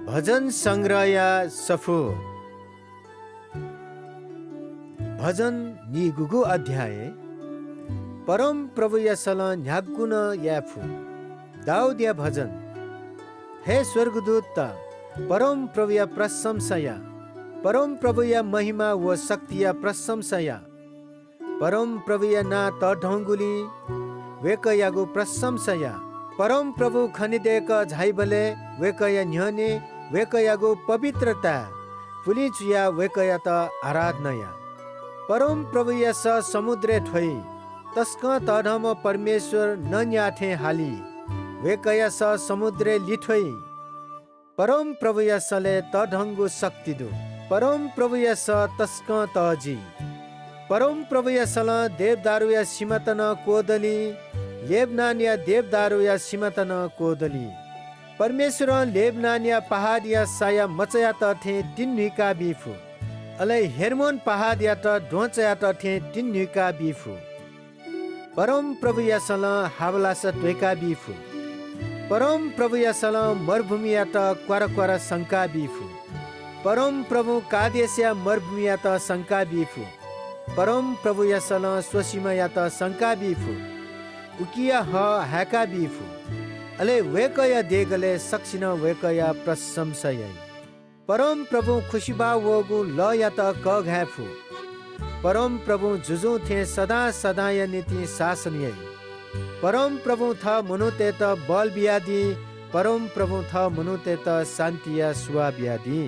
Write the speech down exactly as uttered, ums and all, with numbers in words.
भजन संग्रहया सफू। भजन नीगुगु अध्याय। परमप्रभुया सलं न्ह्यागु नं याये फु। दाऊदया भजन। हे स्वर्गदूतत, परमप्रभुया प्रशंसा या। परमप्रभुया महिमा व शक्तिया प्रशंसा या। परमप्रभुया नां तःधंगुलिं वय्कःयागु प्रशंसा या। परमप्रभु खनेदय्क झाइबलय् वय्कःया न्ह्यःने वय्कःयागु पवित्रताय् पुलिं चुयाः वय्कःयात आराधना या। परमप्रभुया सः समुद्रय् थ्वइ। तसकं तःधंम्ह परमेश्वर नँ न्याः थें हाली। वय्कःया सः समुद्रय् लिथ्वइ। परमप्रभुया सलय् तःधंगु शक्ति दु। परमप्रभुया सः तसकं तःजि। परमप्रभुया सलं देवदारुया सिमात नं क्वदली, लेबनानया देवदारुया सिमात नं क्वदली। परमेश्वरं लेबनानया पहाडया साया मचायात थें तिन्हुइका बी फु, अले हेर्मोन पहाडयात द्वहंचायात थें तिन्हुइका बी फु। परमप्रभुया सलं हावलासा त्वय्का बी फु। परमप्रभुया सलं मरुभूमियात क्वारा क्वारा संका बी फु। परमप्रभुं कादेशया मरुभूमियात संका बी फु। परमप्रभुया सलं स्वसिमायात संका बी फु। उकिया हः हाय्का बी फु। अले वय्कःया देगलय् सकसिनं वय्कःया प्रशंसा याइ। परमप्रभुं खुसिबाः वःगु लःयात कःघाये फु। परमप्रभुं जुजुं थें सदां सदांया निंतिं शासन याइ। परमप्रभुं थः मनूतय्त बल बियादी। परमप्रभुं थः मनूतय्त शान्तिया सुवाः बियादी।